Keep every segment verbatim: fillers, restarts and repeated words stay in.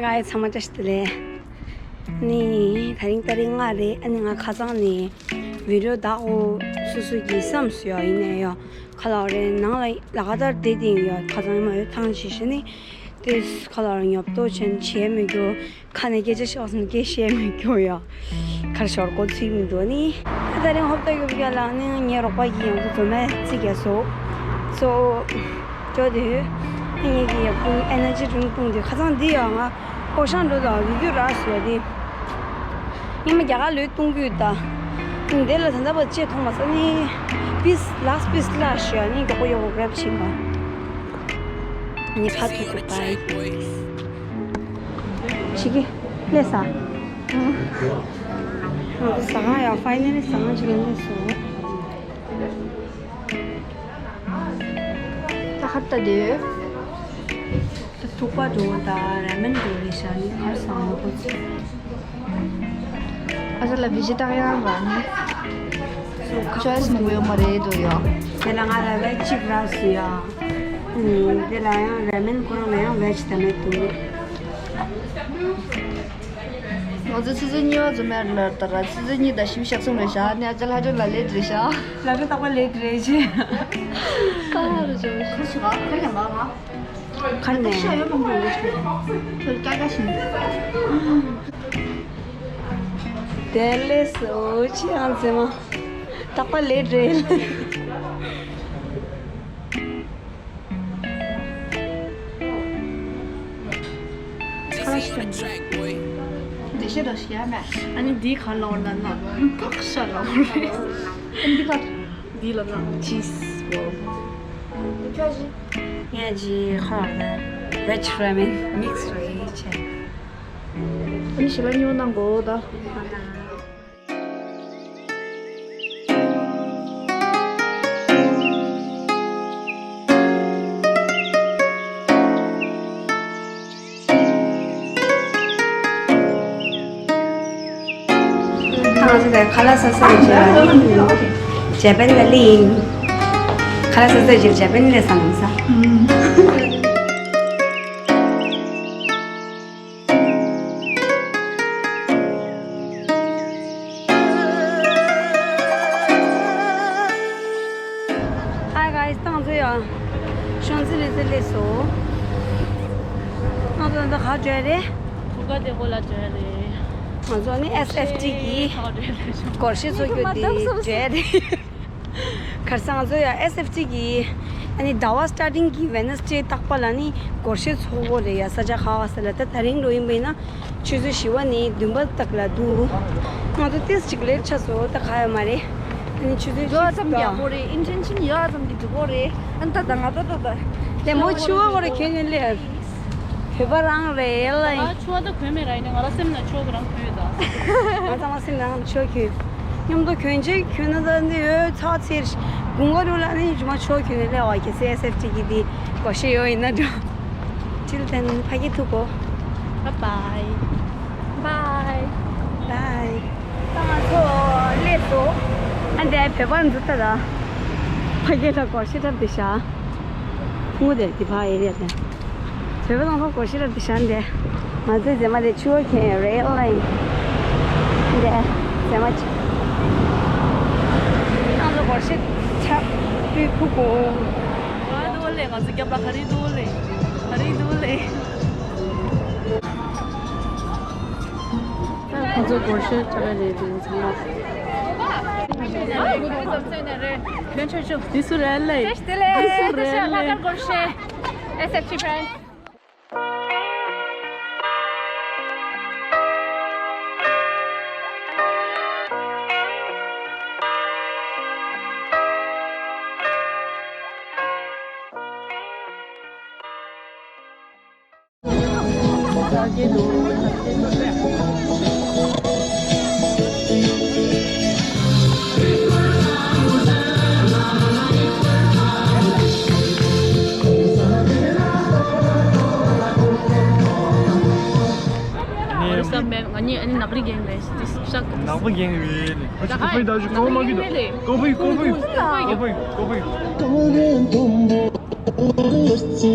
ཀའི་ཚང་མ་བཀྲ་ཤིས་བདེ་ལེགས། ནི་དེ་རིང་ཏ་རིག་ལྔ་རེད། ཨ་ནི་ང་ཁ་སང་ནས་བི་ཌི་ཡོ་བདག་པོ་སོ་སོ་གི་བསམ་སོང་ཡ། ཡིན་ནའི་ཡ་ག་ལབ་དགོས་རེད། ནང་ལ་ལ་ཀ་ཏར་བསྡད་དེ་ཡ་ཁ་སང་ཡ་མ་ཡོད་ཐང་ཆད་ཤག་ནི་དེ་ག་ལབ་དགོས་རེད། ཉོབ་ཏོ་ཆེན་བྱས་མི་འགྱོ། ཁ་ནས་སྐད་ཆ་བཤད་སོང་སྐད་བཤད་མི་འགྱོ་ཡ། ཁར་ཞོར་གོ་ཚིག་མི་འདུག་ནི། ད་ད་རིང་ཧོབ་ཏ་ཡོད་རྒྱ་ལ་ནི་ངའི་རོགས་པ་གིས་ཡང་དུ་འཛོམས་མ་ཚིག་རྒྱ་སོ་སོ་ཅོ་དེ་ངེད་ཀྱི་ཡ་ཕུང་ཨེ་ནར་ཇི་ཌི་རིང་ཕུང་དེ་ཁ་སང་འདི་ཡ་ང་ཨོ་ཤང་འགྲོ་དང་རུ་རྒྱུ་ར་སོ་ཡ་དེ། ཉི་མ་རྒྱ་གར་ལོས་གཏོང་རྒྱུ་ད། འདི་ལ་ད་ལྟ་བ་ལྕེ་མཐོང་མ་ས་ནི་པིས་ལ་སི་པིས་ལ་ཤོད་ནི་མགྱོགས་པོ་ཡོག་པོ་གྲབ་ཕྱིན་པ། ནི་ཕ་ཐུག་གི་པའི། ཕྱི་གི་ལས་ས། ང་ཚོ་ཟ་ཁང་ཡང་ཕའི་ནལ་ལི་ཟ་ཁང་ཞིག་ལ་སླེབས་སོང་། ད་ཁ་ཏ་དེ། ད་ཐུག་པ་འགྲོ་ད་ར་མེན་འགྲོ་རེད་ཤག་ནི་ཁར་སང་མ་གོ་ཚེ། ཨ་ཅག་ལ་བི་ཇི་ཏག་ཡང་ར་ནི། ཅོའི་སི་མང་པོ་ཡོད་མ་རེད་འདུག་ཡ། དེ་ལ་ང་ར་བའི་ཅིག་རག་སོང་ཡ། དེ་ལ་ཡང་ར་མེན་ཁོ་རང་ལ་ཡང་བེ་ཇི་དང་མེད་འདུག་ང་ཚོ་ཆུ་ཚོད་གཉིས་པ་ཚོ་མེད་ལ་ད་ར་ཆུ་ཚོད་གཉིས་དང་བཞི་བཅུ་ཞེ་གསུམ་རེད་ཤག་ནི་ཨ་ཅག་ལྷ་སྒྲོན་ལ་ལེ་ཊི་རེད་ཤག་ལྷ་སྒྲོན་རྟག་པར་ལེ་ཊི་རེད་ཤག་ཁ་རུ་ཅོ་ཁ་ཆུ་ག་ཁ་ཡང་ག་ང་། ཁ་ནས་ཤ་ཡོད་མང་པོ་ཡོད་ཤག་ཁྱོད་ཀྱག་ཀྱག་ཤིང་། དེ་ལས་སོ་ཆི་ཡང་ཟེར་མ། རྟག་པར་ལེ་ཊི་རེད། ཁ་ལག་ཤི་འདི་ཤེས་དོ་ཤི་ཡ་མེད། ཨ་ནི་འདི་ག་ལོར་ན་ན་ཁག་ཤ་ལོར་རེད། ཨ་འདི་ག་འདི་ལ་ན་ཅིས་བོ། ཁྱོད་ཞི། ངས་ཅི་ཁ་ལོར་ན་བེ་ཇི་ར་མེན་མིག་སི་རེད་ཆེ། ཨ་ནི་ཞི་ལ་ཉོ་ན་གོ་ད། ང་ཚོ་དེ་ཁ་ལག་ཟ་ས་ཡིན་ཅེ་ཇ་པན་ལ་ལི་ཡིན། ཁ་ལག་ཟ་ས་ཡིན་ཅེ་ཇ་པན་ལ་ས་ནམ་ས། Hi guys, ད་ང་ཚོ་ཡང་ཤོང་ཙི་ལི་ཙི་སླེབས་སོང་། ང་ཚོ་ད་ག་འགྲོ་ཡ་རེད། གུར་དཀར་དེ་གོ་ལ་འགྲོ་ཡ་རེད། ང་ཚོ་ནི་ཨེས་ཨེཕ་ཊི་གི་ག་འགྲོ་ཡ་རེད། སྒོར་གཞས་འཚོགས་རྒྱུ་དེ་འགྲོ་ཡ་རེད། ཁར་སང་ང་ཚོ་ཡང་ཨེས་ཨེཕ་ཊི་གི་ཨ་ནི་ཟླ་བ་སི་ཊར་ཊིང་གི་ཝེ་ནེ་སི་ཌེ་རྟག་པ་ལ་ནི་སྒོར་གཞས་འཚོགས་དགོས་རེད་ཡ། ས་ཆ་ག་བ་ས་ལ་ད་ད་རིང་འགྲོ་ཡིན་པ་ཡིན་ན། ཆུ་ཚོད་བཞི་པ་ནས་བདུན་པ་དག་ལ་འདུག་ང་ཚོ་ཏོག་ཙམ་ཅིག་ལེ་ཊི་ཆགས་སོང་། ད་ག་ཡོད་མ་རེད། ཨ་ནི་ཆུ་ཚོད་ཡོད་ཙམ་རྒྱག་དགོས་རེད། ཨིན་ཊེན་ཤན་ཡོད་ཙམ་གྱི་འགྲོ་དགོས་རེད། ཨ་ནི་ད་ད་ང་ད་ད་ད། ལེ་མོ་ཆུ་བ་གོ་རེ་ཁྱོད་ནས་ལེ། བོད་པ་རང་རེད་ལ། ང་ཆུ་བ་ད་གོན་མེད་ར་ཡིན་ནའི་ང་ལ་སེམས་ན་ཆུ་བ་གོ་རང་གོན་ཡོད་ད། ང་ཚང་མ་སེམས་ནང་ཆུ་བ་གོན། མཉམ་དུ་གྱོན་ཆས་གྱོན་ན་ད་འདི་ཡོད་ཚ་ཚེར། དགུན་ཁ་རུ་ལ་ནི་ཇུ་མ་ཆུ་བ་གོན་ནས་སླེབས་པ་གལ་སྲིད་ཨེས་ཨེཕ་ཊི་གི་འདི་སྒོར་གཞས་ཡོད་ཡིན་ན་འགྲོ། Till then, ཕ་གི་ཐུག་གོ། Bye bye. Bye. Bye. ད་ང་ཚོ་སླེབས་སོང་། ཨ་འདི་བོད་པ་འཛུལ་ལྟ་ད། ཕ་གི་ལ་སྒོར་གཞས་འཁྲབ་བསྡད་ཤག་ཕུ་བོ་དེ་དེ་ཕ་ཨེ་རེད་དེ། བོད་པ་ཚང་མ་སྒོར་གཞས་འཁྲབ་བསྡད་ཤག་འདི། ང་ཚོའི་མཛེས་མ་དེ་ཆུ་བ་ཁྱེར་རེད་ལ་ཡིན། འདི་མཛེས་མ་ཆུ། ང་ཚོ་སྒོར་གཞས་འཁྲབ་དུས་ཕུ་གོ། ག་རེ་འདུག་ལེ། ང་ཚོ་སྐྱབས་པ་ག་རེ་འདུག་ལེ། ག་རེ་འདུག་ལེ། ཁོ་ཚོ་སྒོར་གཞས་འཁྲབ་པ་རེད་དེ་ཚང་མ། འདི་སུ་རེད་ལེ། འདི་སུ་རེད་ལེ། ང་གཉིས་ཨ་ནི་ནག་རི་གེང་རེད། ཤག་ནག་པོ་གེང་རེད། ད་ཧ་ཡི་ད་ཞུ་ནག་པོ་མ་གི་ད་རེད། ཀོ་བི་ཀོ་བི་ཀོ་བི་ཀོ་བི་ཀོ་བི། མི་ལ་ཚེ་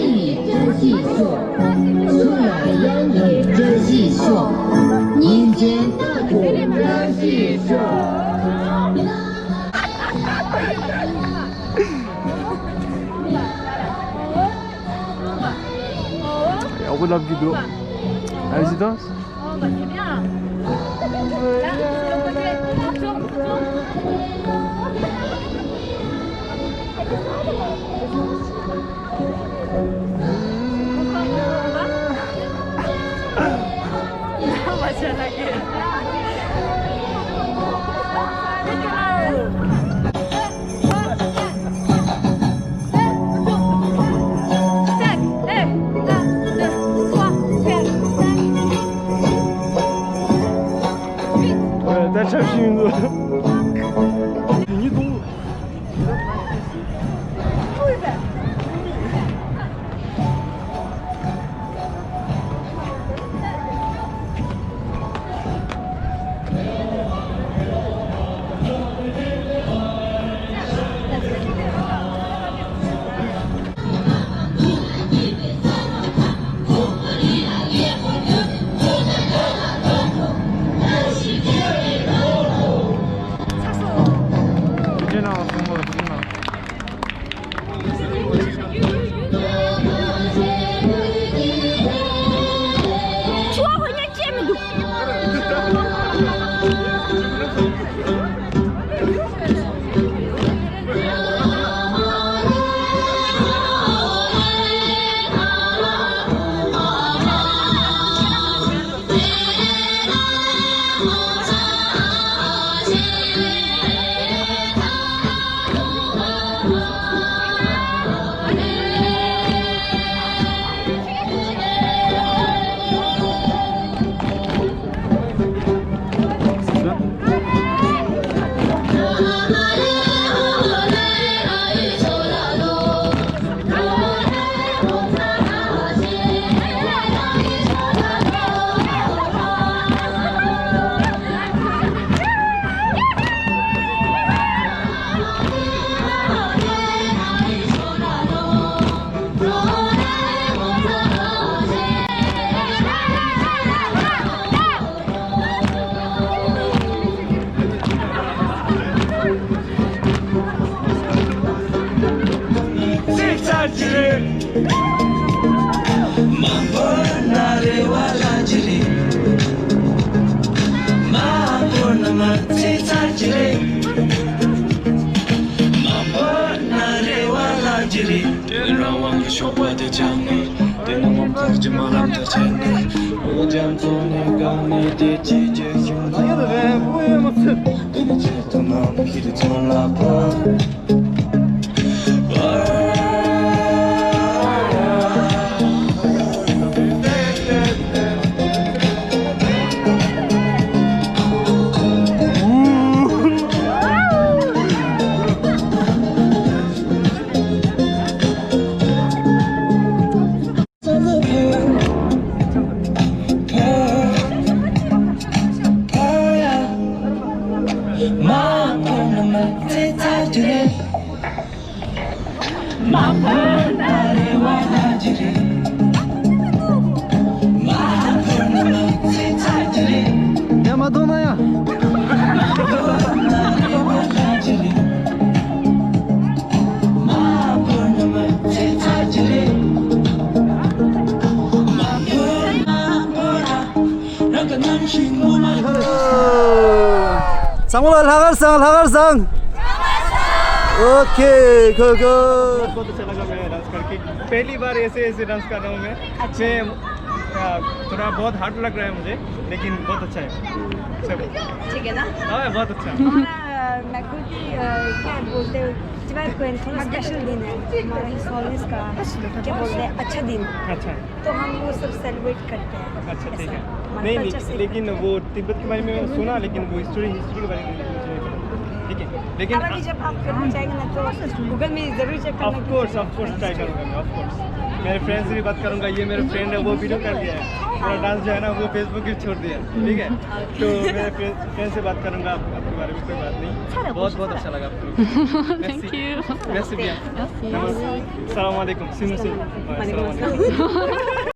ཡི་བཀྲ་ཤིས་ཤོག་ཆུ་ལ་གཡང་གི་བཀྲ་ཤིས་ཤོག་ཉིན་མཚན་རྟག་ཏུ་བཀྲ་ཤིས་ཤོག་ཡག་པོ་ལབ་ཀྱི་འདུག་ཨ་ཟི་དང་། ཆུ་བ་ཧོ་ཉན་བཅད་མི་འདུག་ཡ་མ་གཏོང་ན་ཡ། ཚང་མ་ལ་ལྷག་དཀར་བཟང་། ལྷག་དཀར་བཟང་། ཨོ་ཁེ། གོ་གོ། बहुत अच्छा लगा मेरा डांस करके। पहली बार ऐसे ऐसे डांस कर रहा हूँ मैं। अच्छा। मैं, आ, थोड़ा बहुत हार्ड लग रहा है मुझे, लेकिन बहुत अच्छा है। सब। ठीक है ना? हाँ, बहुत अच्छा। अ, मैं कहूँ कि, अ, क्या बोलते हैं, तिबार क्विन थोड़ा स्पेशल दिन है हमारे सोलिस का। क्या बोलते हैं, अच्छा दिन। अच्छा। तो हम वो सब सेलिब्रेट करते हैं। अच्छा, ठीक ऐसा है। हमारा नहीं, कल्चर नहीं, से। लेकिन वो तिब्बत के बारे में सुना, लेकिन वो हिस्ट्री हिस्ट्री के बारे में मुझे नहीं पता। ठीक है, लेकिन हालांकि जब आप करना चाहेंगे ना, तो गूगल में जरूर चेक करना। Of course, of course, try करूंगा मैं, of course। मेरे फ्रेंड से भी बात करूंगा, ये मेरे फ्रेंड है, वो वीडियो कर दिया है। मेरा डांस जो है ना, वो फेसबुक पे छोड़ दिया है, ठीक है? तो मेरे फ्रेंड से बात करूंगा आपके बारे में, कोई बात नहीं। बहुत बहुत अच्छा लगा आपको। Thank you. Merci bien. Merci. नमस्ते। सलाम वालेकुम। SIM SIM. वालेकुम सलाम वालेकुम।